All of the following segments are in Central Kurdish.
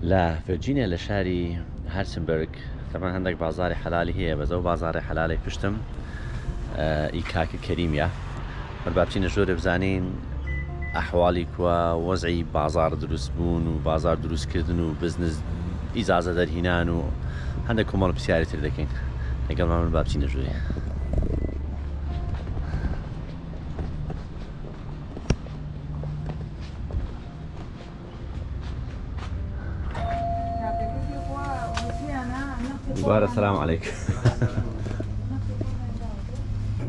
لە ڤێرجینیا لە شاری هارسنبرگ تەبعەن هەندێک بازاری حەلالی هەیە بەس ئەو بازاڕی حەلالی پشتم ئی کاکە کەریمە هەر با بچینە ژۆرێ بزانین ئەحواڵی کووە وەزعی بازار دروست بوون و بازار دروستکردن و بزنس ئیجازە دەرهینان و هەندێک کۆمەڵ پرسیاری تر دەکەین لەگەڵمان با بچینە ژوورێ. دووبارە سلام علیک.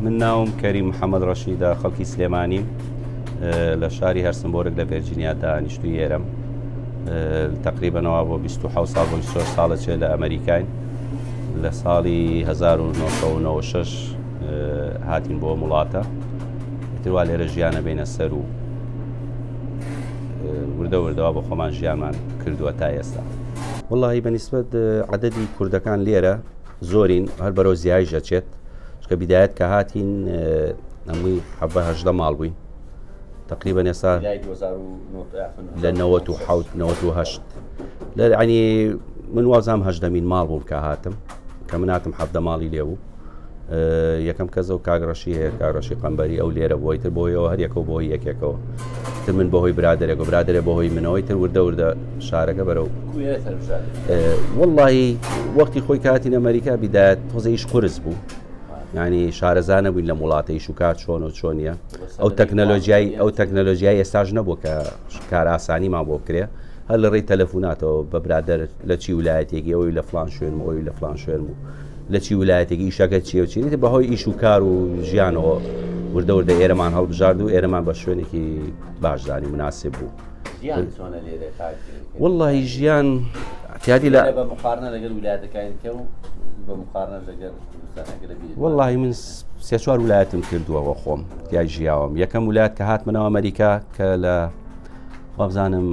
من ناوم کەریم محەممەد ڕەشیدە خەڵکی سلێمانیم لە شاری هەرسنبۆرگ لە ڤێرجینیا دانیشتوی ئێرەم تقریبەنەوە بۆ 26 ساڵ بۆ 24 ساڵە چێ لە ئەمریکاین لە ساڵی 1996 هاتین بۆ وڵاتە تروا لێرە ژیانە بینە سەر و وردە وردەوە بە خۆمان ژیانمان کردووە تا ئێستا. وەڵاهی بە نیسبەت عەدەدی کوردەکان لێرە زۆرین هەر بەرەو زیایش ئەچێت چکە بیدایەت کە هاتین هەمووی حەبە هەژدە ماڵ بووین تقریبا ئێستا لە 97 98 لە عنی من وازام هەژدەمین ماڵ بووم کە هاتم کە من هاتم حەفدە ماڵی لێ بوو یەکەم کەس ئەو کاک ڕەشی هەیە کاک ڕەشی قەمبەری ئەو لێرە بۆی تر بۆیەوە هەر یەکەوە بۆی یەکێکەوە تر من بەهۆی برادێک و برادێ بەهۆی منەوەی تر وردە وردە شارەکە بەرەو وەڵی وەختی خۆی کاتین ئەمریکا بیدایەت تۆزە ئیش قورس بوو ینی شارەزانە بووین لە وڵاتە ئیش و کار چۆن و چۆنیە ئەو تەکنەلۆژیای ئەو تەکنەلۆژیای ئێستاش نەبوو کە کار ئاسانیمان بۆ بکرێ هەر لە ڕێی تەلەفوناتەوە بە برادەر لە چی ولایەتێکی ئەوی لە فلان شوێن و ئەوی لە فلان شوێن بوو لە چی ولایەتێکی ئیشەکە چیە و چی بەهۆی ئیش و کار و ژیانەوە وردە وردە ئێرەمان هەڵبژارد و ئێرەمان بە شوێنێکی باشدانی مناسب بوو. ژیان چۆنە لێرە کاک؟ وەڵڵاهی ژیان اعتیادی لە بە مقارنە لەگەل ولایەتەکانی تر و بە مقارنە لەگەل کوردستان ئەگەر لە بیرت وەڵڵاهی من سێ چوار ولایەتم کردووە وە خۆم تیای ژیاوم یەکەم ولایەت کە هاتمەنەوە ئەمریکا کە لە وابزانم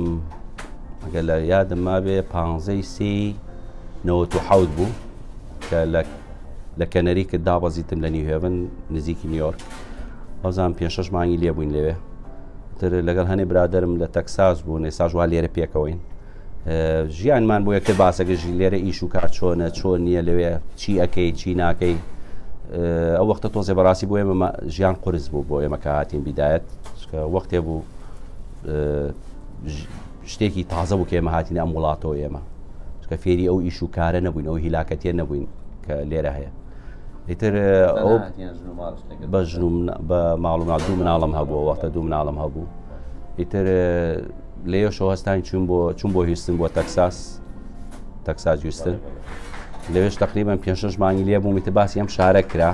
ئەگەر لە یادم مابێ پانزەی سێی 97 بوو کە لە لە کەنەری کرد دابەزیتم لە نیوهێڤن نزیکی نیویۆرک وابزانم پێ شەش مانگی لێ بووین لەوێ تر لەگەڵ هەنێ برادرم لە تەکساس بوون ئێستاش وا لێرە پێکەوەین ژیانمان بۆ یەکتر باسەکە ژی لێرە ئیش و کار چۆنە چۆن نییە لەوێ چی ئەەکەی چی ناکەی ئەو وەختە تۆزێ بەڕاستی بۆ ئێمە ژیان قرس بوو بۆ ئێمە کە هاتین بیدایەت وەختێ بوو شتێکی تازە بوو کە ئێمە هاتین ئەم وڵاتەوە ئێمە چکە فێری ئەو ئیش و کارە نەبووین ئەو هیلاکەتیە نەبووین کە لێرە هەیە ئیتر ئەو بە ژن و بە ماڵ و دوو مناڵم هەبوو وەختە دوو مناڵم هەبوو ئیتر لێشەوە هەستان چوون بۆ چوون بۆ هیوستن بۆ تەکساس تەکساس هیوستن لەوێش تقریبا پێ شش مانگی لێ بووم ئیتر باسی ئەم شارە کرا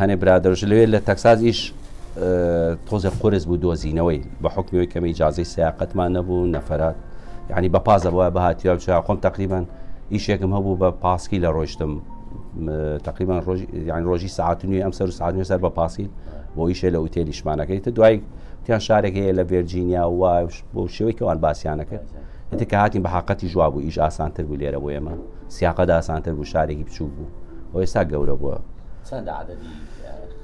هەنێ برادەرش لەوێ لە تەکساس ئیش تۆزێ قورس بوو دۆزینەوەی بە حکمیەوەی کەمە ئیجازەی سیاقەتمان نەبوو نەفرات یعنی بە پازە بووە بەهاتیا و خۆم تقریبان ئیشێکم هەبوو بە پاسکی لە ڕۆیشتم تقریبان ڕۆژ یان ڕۆژی ساعت نوێ ئەم سەر و ساعت نوێ سەر بە پاسیل بۆ ئیشێ لە ئوتێلیشمانەکەی تە دوای تیان شارێک هەیە لە ڤێرجینیا و بۆ شێوەی کەوان باسییانەکە ئەتە کە هاتین بە حقەتی جواب بوو ئیش ئاسانتر بوو لێرە بۆ ئێمە سیاقەدا ئاسانتر بوو شارێکی بچووک بوو ئەو ئێستا گەورە بووە چەند عددی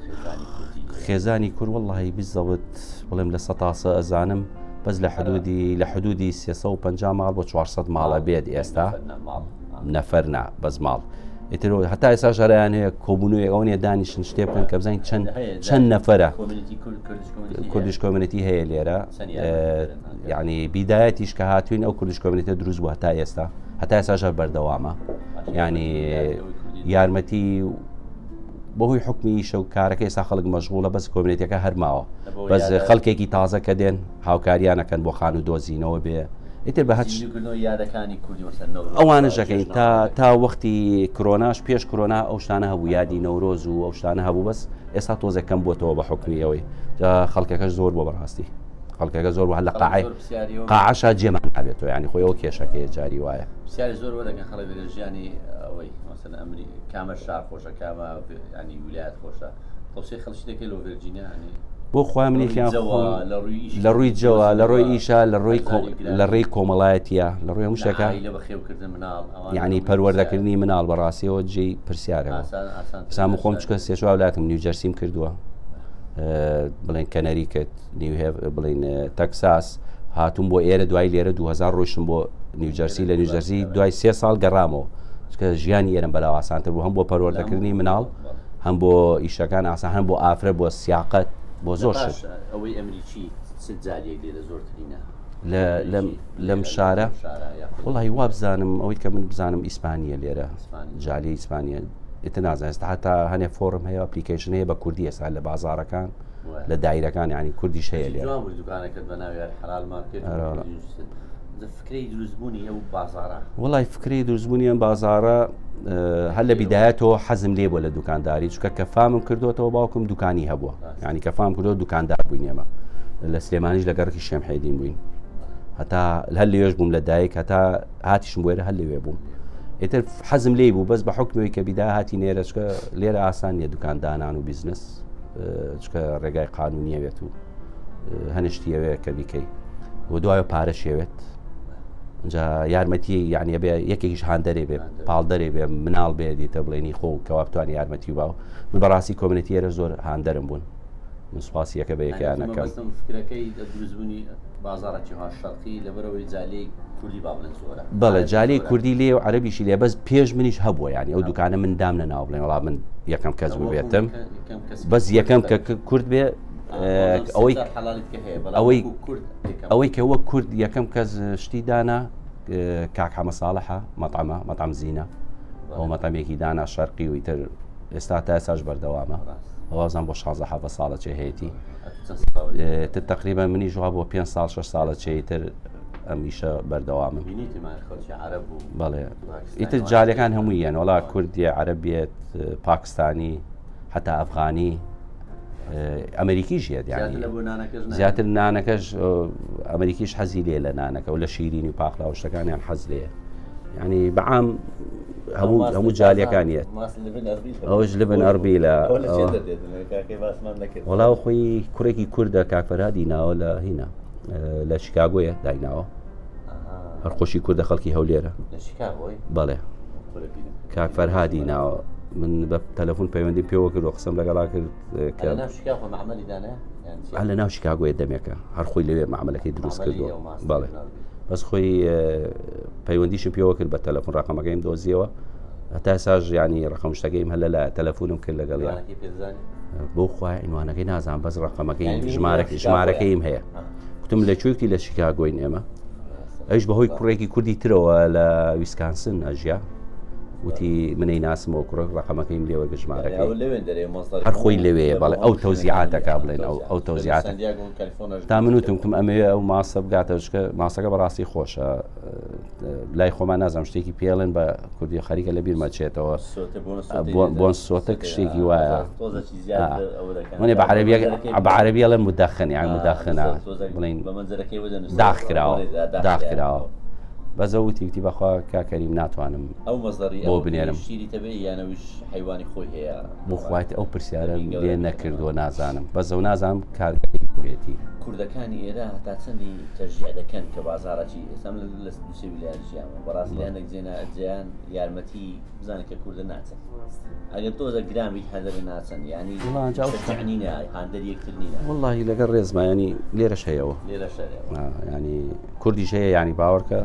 خێزانی کوردی خێزانی کورد وەڵی بزەوت بڵێم لە سەتاسە ئەزانم بەس لە حدودی لە حدودی 350 ماڵ بۆ 400 ماڵە بێت ئێستا نەفەر نا بەس ماڵ ئیتر هەتا ئێستا ژەرایان هەیە کۆبوونەوەی ئەو نیە دانیشن شتێ بکەن کە بزانین چەند چەند نەفەرە Kurdish community هەیە لێرە یعنی بیدایەتیش کە هاتوین ئەو Kurdish community دروست بوو هەتا ئێستا هەتا ئێستا ژەر بەردەوامە ینی یارمەتی بەهۆی حکمی ئیشە و کارەکە ئێستا خەڵک مەشغوڵە بەس community ەکە هەرماوە بەس خەڵکێکی تازە کە دێن هاوکاریانەکەن بۆ خانوو دۆزینەوە بێ ئیتر بە هەچ یادەکانی کوردی ئەوانە ژەکەین تا تا وەختی کرۆناش پێش کرۆنا ئەو شتانە هەبوو یادی نەورۆز و ئەو شتانە هەبوو بەس ئێستا تۆزێک کەم بۆتەوە بە حکمی ئەوەی خەڵکەکەش زۆر بۆ بەڕاستی خەڵکەکە زۆر بوو لە قاعی قاعەشا جێمان نابێتەوە ینی خۆی ئەو کێشەکەی جاری وایە پرسیاری زۆر وەدەکەن خەڵک لە ژیانی ئەوەی مەسەلەن ئەمری کامە شار خۆشە کامە ینی ویلایەت خۆشە تەوسیە خەڵکی دەکەی لۆ ڤێرجینیا ینی بۆ خوا منێکیان لە ڕووی لە ڕووی جەوە لە ڕووی ئیشە لە ڕووی لە ڕێی کۆمەڵایەتیە لە ڕووی هەموو شتێکە لە بەخێوکردن مناڵ یعنی پەروەردەکردنی مناڵ بەڕاستیەوە جێی پرسیارە سام خۆم چکە سێ چوار ولاتم نیوجەرسیم کردووە بڵێن کەنەری کرد نیوهێ بڵین تەکساس. هاتووم بۆ ئێرە دوای لێرە 2000 ڕۆیشتم بۆ نیوجەرسی لە نیوجەرسی دوای سێ ساڵ گەڕامەوە چکە ژیانی ئێرم بەلاو ئاسانتر بوو هەم بۆ پەروەردەکردنی مناڵ هەم بۆ ئیشەکان ئاسان هەم بۆ ئافرەت بۆ سیاقەت بۆ زۆر شت. ئەوەی ئەمریکی چ جاریەک لێرە زۆرترینە؟ لەم شارە وڵی وابزانم ئەوەی کە من بزانم ئیسپانیە لێرە جالی ئیسپانیە ئیتر نازانم ئێستا هەتا هەنێ فۆرم هەیە ئەپلیکەیشن هەیە بە کوردی ئێستا لە بازارەکان لە دایرەکان ینی کوردیش هەیە لێ دوکانەکەت بە ناوی حەلال مارکێت فکرەی دروستبوونی ئەو بازارە وڵی فکرەی دروستبوونی ئەم بازارە هەر لە بیدایەتەوە حەزم لێ بووە لە دوکانداری چکە کە فامم کردوتەوە باوکم دوکانی هەبووە ینی کە فام کردو دوکاندار بووین ئێمە لە سلێمانیش لە گەڕکی شێمحێدین بووین هەتا هەر لێش بووم لە دایک هەتا هاتیشم بۆێرە هەر لەوێ بووم ئیتر حەزم لێی بوو بەس بە حکمەوەی کە بیدا هاتی نێرە چکە لێرە ئاسان نییە دوکاندانان و بیزنس چکە ڕێگای قانونیە بێت و هەنشتیەوێ کە بیکەی و دوایە پارە شێوێت جا یارمەتی یعنی بێ یەکێکیش هاندەرێ بێ پاڵدەرێ بێ مناڵ بێ دیتە بڵێنی خۆ کەوا بتوانانی یارمەتی باو من بەڕاستی community ێرە زۆر هاندەرم بوون من سوپاسی یەکە بە یەکەیان ئەکەم. مەبەستم فکرەکەی دروستبوونی بازاڕێکی ها شەرقی لەبەرئەوەی جالیەی کوردی با بڵێن زۆرە. بەڵێ جالیەی کوردی لێ و عەرەبیشی لێ بەس پێش منیش هەبووە یانی ئەو دوکانە من دام نەناوە بڵێن وەڵا من یەکەم کەس بووبێتم بەس یەکەم کە کورد بێ ئەوەی ئەوەی ئەوەی کە وەک کورد یەکەم کەس شتی دانا کاک حەمە ساڵحە مەطعمە مەطعم زینە ئەو مەطعمێکی دانا شەرقی و ئیتر ئێستا تا ئێستاش بەردەوامە وازان بۆ 16 حەڤە ساڵە چێ هەیەی تر تقریبا منی ژوا بۆ 5 ساڵ 6 ساڵە چێتر ئەمیشە بەردەوامم بەڵێ ئیتر جارەکان هەمووی یان وڵا کوردیە عەربێت پاکستانی حتا ئەفغانی ئەمریکیش یەت زیاتر نانەکەش ئەمریکیش حەزی لێ لە نانەکە و لە شیرینی و پاقلا و شتەکانیان حەز لێ ینی بەعام هەموو هەموو جالیەکان یەت ئەوش لبن ئەربی لە وەڵاو خۆی کوڕێکی کوردە کاکفەرهادی ناوە لە هینا لە شیکاگۆیە دایناوە هەر خۆشی کوردە خەڵکی هەولێرە بەڵێ کاک فەرهادی ناوە من بە تەلەفۆن پەیوەندی پێوە کرد و قسەم لەگەڵا کرد کە لە ناو شیکاگۆیە دەمێکە هەر خۆی لەوێ معاملەکەی دروست کردووە بەڵێ بەس خۆی پەیوەندیشم پێوە کرد بە تەلەفۆن ڕقەمەکەیم دۆزیەوە هەتا ساژ ینی ڕقم شتەکەیم هەر لە تەلەفۆنم کرد لەگەڵ بۆ خوای عنوانەکەی نازان بەس ڕقەمەکەی ژمارەکەی ژمارەکەیم هەیە کوتم لە کوێکتی لە شیکاگۆین ئێمە ئەوش بەهۆی کوڕێکی کوردی ترەوە لە ویسکانسن ئەژیا وتی منەی ناسمەوە کوڕک ڕقەمەکەیم لێ وەرگە ژمارەکەی هەر خۆی لەوێ بەڵێ ئەو تەوزیعاتەکە بڵێن ئەو ئەو تەوزیعات تا من وتم کوم ئەمەوێ ئەو ماسە بگاتەوە چکە ماسەکە بەڕاستی خۆشە لای خۆمان نازانم شتێکی پێڵێن بە کوردی خەریکە لە بیرمە چێتەوە بۆن سۆتە شتێکی وایە منێ بە عەربیە بە عەربی ئەڵێن مدەخن یان مدەخنە بڵین داخ کراوە داخ کراوە بەزە وتی وتی بەخوا کاکەریم ناتوانم ئەو مەزەری بۆ بنێرم شیری تەبێ یانەویش حیوانی خۆی هەیە بۆ خوایت ئەو پرسیارم لێ نەکردووە نازانم بەزە و نازانم کارگەی خۆیەتی کوردەکانی ئێرە هەتا چەندی تەشجیع دەکەن کە بازاڕەکی ئێستا من لە دووسێ ویلایەت ژیامە بەڕاستی لە هەندێک جێنا جێیان یارمەتی بزانە کە کوردە ناچن ئەگەر تۆزە گران بیت هەندەرە ناچن یعنی وڵا جا ئەو تەشجیع نینە هاندەر یەکتر نینە وەڵڵاهی لەگەڵ ڕێزما ینی لێرەش هەیەوە لێرەش هەیە ینی کوردیش هەیە ینی باوەڕکە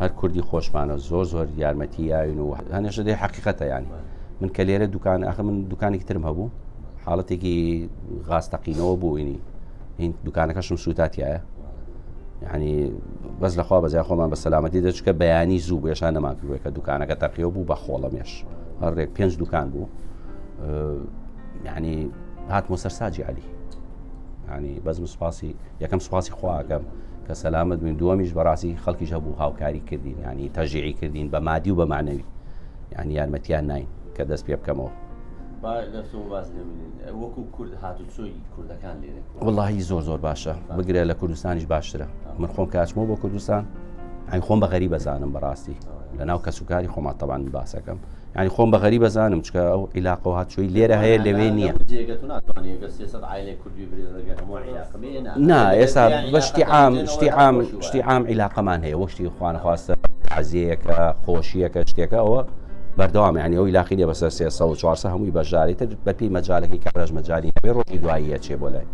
هەر کوردی خۆشمانە زۆر زۆر یارمەتی یاوین و هەنێشە دێ حەقیقەتە ینی من کە لێرە دوکان ئەخە من دوکانێکی ترم هەبوو حاڵەتێکی غاز تەقینەوە بووینی هین دوکانەکەشم سووتاتایە یعنی بەس لەخوا بەزای خۆمان بە سەلامەتی دەچکە بەیانی زوو بێشان نەمان کردووە کە دوکانەکە تەقیەوە بوو بە خۆڵەمێش هەر ڕێک پێنج دوکان بوو یعنی هاتمە سەر ساجی علی ینی بەزم سوپاسی یەکەم سوپاسی خواکەم کە سەلامت بووین دووەمیش بەڕاستی خەڵکیش هەبوو هاوکاری کردین ینی تەژیعی کردین بە مادی و بە معنەوی یعنی یارمەتیان ناین کە دەست پێ بکەمەوە وەکو کورد هاتوچۆی کوردەکان لێرە وەڵاهی زۆر زۆر باشە بگرە لە کوردستانیش باشترە من خۆم کاچمەوە بۆ کوردستان ئەی خۆم بە غەری بەزانم بەڕاستی لە ناو کەسوکاری خۆما تەوان باسەکەم ینی خۆم بە غەری بەزانم چکە ئەو عیلاقە و هاتچۆی لێرە هەیە لەوێ نییە نا ئێستا بەشتی عام شتی عام شتی عام عیلاقەمان هەیە وەشتی خوانەخواستە عزیەکە خۆشیەکە شتێکە ئەوە بەردەوام یعنی ئەو عیلاقی لێ بەسەر 300 و 400 هەمووی بەشداری تر بەپی مەجالەکەی کابراش مەجالی هەبێ ڕۆژی دواییە چێ بۆ لای.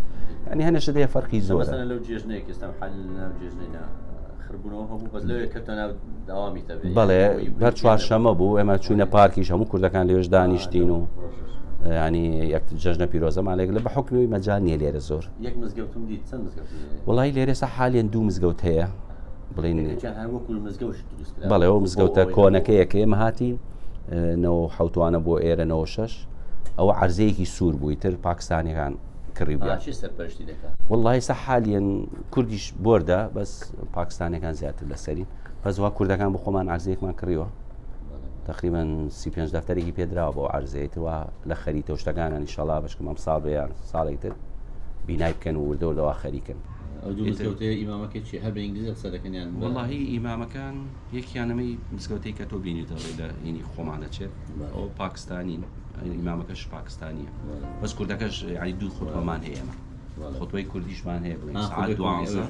ینی هەنە شت هەیە فەرقی زۆر مەسەلەن لەو جێژنەیە کە ئێستا حال ناو جێژنەی نا خربوونەوە هەبوو بەس لەوێ کەوتە ناو داوامی تەبێ بەڵێ هەر چوارشەمە بوو ئێمە چوینە پارکیش هەموو کوردەکان لەوێش دانیشتین و ینی یەک جەژنە پیرۆزەمان لێک لە بە حکمی مەجال نییە لێرە زۆر یەک مزگەوتم دیت چەند مزگەوت وڵی لێرە سا حالیان دوو مزگەوت هەیە بڵین بەڵێ ئەو مزگەوتە کۆنەکەیە کە ئێمە هاتین نەوە حوتوانە بۆ ئێرە نەوە شەش ئەوە عرزەیەکی سوور بووی تر پاکستانیەکان کڕی بوو وڵی سە حالیان کوردیش بۆردە بەس پاکستانەکان زیاتر لەسەری بەس وا کوردەکان بۆ خۆمان عرزەیەکمان کڕیوە تقریبا 35 دەفتەرێکی پێدراوە بۆ عرزەیەتەوە لە خەریتە شتەکانە نیشەڵا بەشکم ئەم ساڵ بێیان ساڵێک تر بینای بکەن و وردە وردەوا خەریکن. ئەو دوو مزگەوتەیە ئیمامەکەی چیە؟ هەر بە ئینگلیزی قسە دەکەن یان بە. وەڵاهی ئیمامەکان یەکیان ئەمەی مزگەوتەی کە تۆ بینیتە ڕێ لە هینی خۆمان ئەچێت ئەو پاکستانین ئیمامەکەش پاکستانیە بەس کوردەکەش یعنی دوو خوتبەمان هەیە ئێمە خوتبەی کوردیشمان هەیە بڵێن سعات دوانزە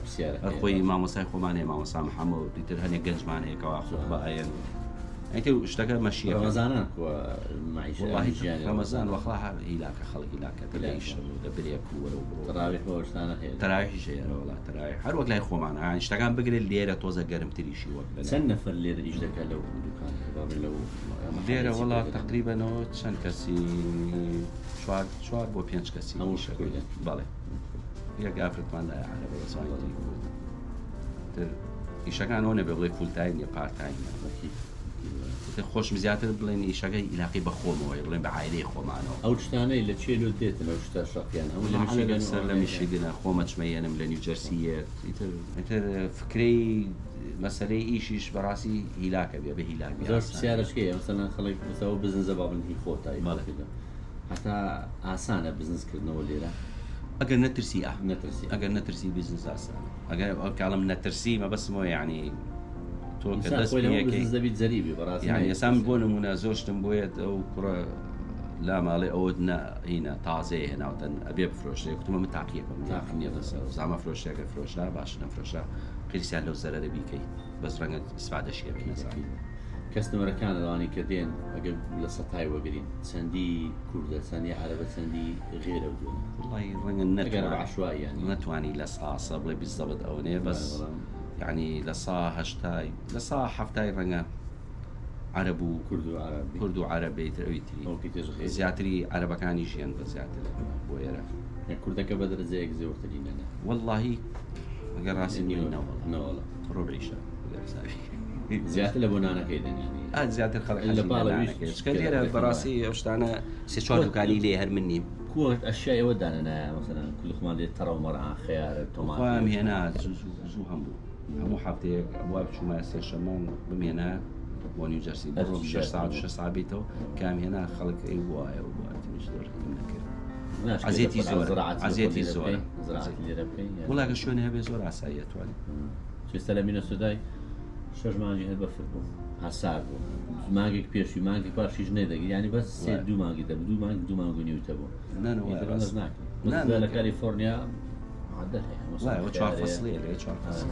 هەر خۆی مامۆستای خۆمان هەیە مامۆستا محەممەد دیتر هەنێک گەنجمان هەیە کەوا خوتبە ئەیەن ئەیتر شتەکە مەشیە ڕەمەزانان کووە معیشە وەڵاهی ڕەمەزان وەخوا هەر هیلاکە خەڵک هیلاکە لە ئیش لە برێک و وەرە و بڕۆ تەراویح بۆ شتانە هەیە تەراویحیش هەیە وەڵا تەراویح هەر وەک لای خۆمان یانی شتەکان بگرێت لێرە تۆزە گەرمتریشی وەک لە چەند نەفەر لێرە ئیش دەکات لەو دوکان بابێ لەو لێرە وەڵا تقریبەنەوە چەند کەسی چوار چوار بۆ پێنج کەسی هەموو شەکردن بەڵێ یەک ئافرەتمان لای عەرەبە بە زمانی تری کورد تر ئیشەکان ئەوە نەبێ بڵێ full time نیە part time ە خۆشم زیاتر بڵێن ئیشەکەی ئیلاقی بە خۆمەوەی بڵێن بە عایلەی خۆمانەوە ئەو شتانەی لە چێ لۆ دێتن ئەو شتە شەقیان هەموو لە میشیگەن سەر لە میشیگنە خۆمە چمە یەنم لە نیوجەرسیەت ئیتر ئیتر فکرەی مەسەلەی ئیشیش بەڕاستی هیلاکە بێ بە هیلاک بێ زۆر پرسیارەکەی مەسەلەن خەڵک مەسەوە بزنزە با بڵێن هی خۆتای بەڵێ. هەتا ئاسانە بزنس کردنەوە لێرە؟ ئەگەر نەترسی ئا نەترسی ئەگەر نەترسی بزنس ئاسانە ئەگەر ئەو کاڵم نەترسی مەبەستمەوە یعنی تۆ کە دەست خۆی لە پێ بزنس دەبیت زەریبی بەڕاستی یعنی ئێستا من بۆ نمونە زۆر شتم بۆیەت ئەو کوڕە لا ماڵێ ئەوت نە هینە تازەیە هێناوتن ئەبێ بفرۆشێ کوتمە من تاقیەکەم تاقی نیە لەسەر زامە فرۆشێکە فرۆشا باش نەفرۆشا قیرسیان لەو زەرەرە بیکەی بەس ڕەنگە ئیسفادەشی هەبێ نەزانم. کەستمەرەکان ئەوانەی کە دێن ئەگەر لە سەتای وەگرین چەندی کوردە چەندی عەرەبە چەندی غێرە و دوێنە وەڵی ڕەنگە ئەگەر نەتوان عەشوایی یانی نەتوانی لە ساسە بڵێ بالضبط ئەوەنەیە بەس بەڵام یعنی لە سا هەشتای لە سا حەفتای ڕەنگە عەرەب و کورد و عەرەب بی. کورد و عەرەب بێتر ئەوی تری ئەوکی تێژ غێری. زیاتری عەرەبەکانی ژیان بە زیاتر بۆ ئێرە یان کوردەکە بە دەرەجەیەک زۆرترینە نە وەڵڵاهی ئەگەر ڕاستی بڵێی نەوەڵا نەوەڵا ڕوبعیشە ئەگەر حسابی زیاتر لە بۆ نانەکەی دێن یانی ئا زیاتر خەڵک لە حەزی لە پاڵە ویش نانەکەیە چونکە لێرە بەڕاستی ئەو شتانە سێ چوار دوکانی لێ هەر من نیم کووە ئەشیای ئەوە دانەنایە مەسەلەن کلخمان لێ تەڕە و مەڕان خەیارە تۆماتە خۆیان هێنا زوو زوو زوو هەم بوو هەموو هەفتەیەک ئەبوا بچوومە سێشەممان بمێنە بۆ نیوجەرسی بڕۆم شەش ساعت و شەش ساعت بیتەوە کام هێنا خەڵک ئەی وایە و وایە تمیش زۆر هیم نەکرد عەزێتی زۆرە عەزێتی زۆرە وڵا گەر شوێنێ هەبێ زۆر ئاساییە توانێت چێستا لە مینەسۆدای شەش مانگی هەر بەفر بوو هەسار بوو مانگێک پێشی مانگی پاشیش نەدەگری ینی بەس سێ دوو مانگی دەبوو دوو مانگ دوو مانگ و نیوتە بوو ناکرێت لە کالیفۆرنیا معدل هەیە چوار فەسڵیە لێ چوار فەسڵ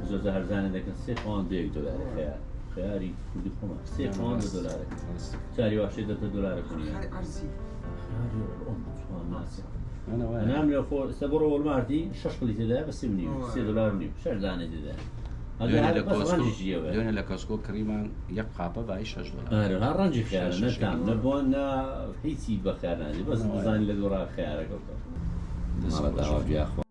زۆر جار هەرزانە دەکەن سێ پاوەند بە یەک دۆلارێ خەیار خەیاری کوردی خۆمان سێ پاوەند بە دۆلارێک جاری واشێ دەتە دۆلارێک و نییە خەیاری ئەم چوان ناسە نام لە خۆ ئێستا بڕۆ وۆڵمارتی شەش قلی تێدایە بە سێ و نیو سێ دۆلار و نیو شەش دانەی تێدایە دوێنێ لە کۆسکۆ کڕیمان یەک قاپە بای 6 دۆلار. ئەرێ ها ڕەنجی خەیارە نە تام نە بۆن نە هیچی بە خەیار نادی بەس بزانی لە دوڕا خەیارەکە بکە. ماڵە داوا بیاخوا.